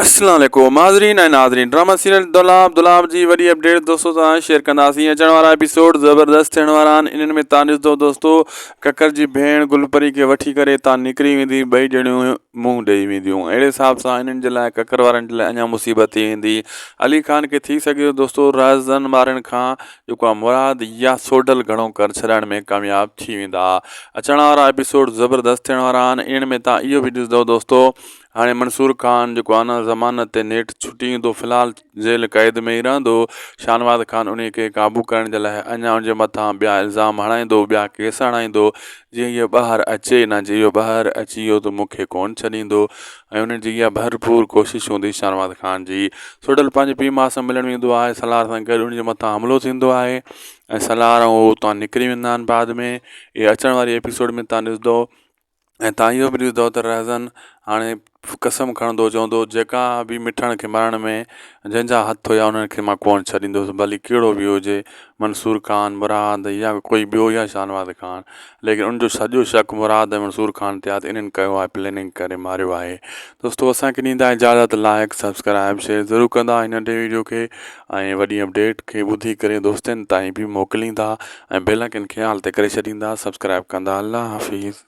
اسلام عليڪم حاضرين ۽ ناظرين ڊراما سيريل دولاب دولاب جي وڏي اپڊيٽ دوستو سان شيئر ڪنداسين اچڻ وارا ايپيسوڊ زبردست ٿيڻ وارا آهن انهن ۾ تان ڏسندو دوستو ڪڪر جي ڀيڻ گلپري کي وٺي ڪري تان نڪري ويندي ٻئي ڄڻيون منهن ڏئي وينديون اهڙي حساب سان انهن جي لاء ڪڪر وارن جي لاء اڃا مصيبت ٿي ويندي علي خان کي ٿي سگهي ٿو دوستو رازن وارن کان جيڪو آهي مراد يا سوڍل گهڻو ڪر ڇڏائڻ ۾ ڪامياب ٿي ويندا اچڻ وارا ايپيسوڊ زبردست ٿيڻ وارا آهن انهن ۾ تان اهو به ڏسندو دوستو هاڻي منصور خان جيڪو آهي نه ضمانت تي نيٺ ڇٽي ايندو في الحال جيل قيد ۾ ئي رهندو شاهنواز خان انهي کي قابو ڪرڻ جي لاء اڃا ان جي مٿان ٻيا الزام هڻائيندو ٻيا ڪيس هڻائيندو جيئن اهو ٻاهر اچي نه جي اهو ٻاهر اچي ويو ته مون کي ڪونه ڇڏيندو ۽ ان جي اها ڀرپور ڪوشش هوندي شاهنواز خان جي سوڍل پنهنجي پيء ماء سان ملڻ ويندو آهي سلار سان گڏ ان جي مٿان حملو ٿيندو آهي ۽ سلار ۽ هو اتان نڪري ويندا آهن بعد ۾ اهي اچڻ واري ايپيسوڊ ۾ تان ڏسندو ۽ تان اهو به ڏسندؤ ته رهزن هاڻي قسم کڻندو چوندو جيڪا به مٺڻ کي مارڻ ۾ جنهن جا هٿ هيا انهن کي مان ڪونه ڇڏيندس ڀلي ڪهڙو به هجي منصور خان مراد يا ڪوئي ٻيو يا شاهنواز خان ليڪن ان جو سڄو شڪ مراد ۽ منصور خان تي آهي ته انهن ڪيو آهي پلاننگ ڪري ماريو آهي دوستو اسان کي ڏيندا اجازت لائڪ سبسڪرائب شيئر ضرور ڪندا هن ننڍي ويڊيو کي ۽ وڏي اپڊيٽ کي ٻڌي ڪري دوستن تائين به موڪليندا ۽ بيل آئڪن کي آل تي ڪري ڇڏيندا سبسڪرائب ڪندا الله حافظ.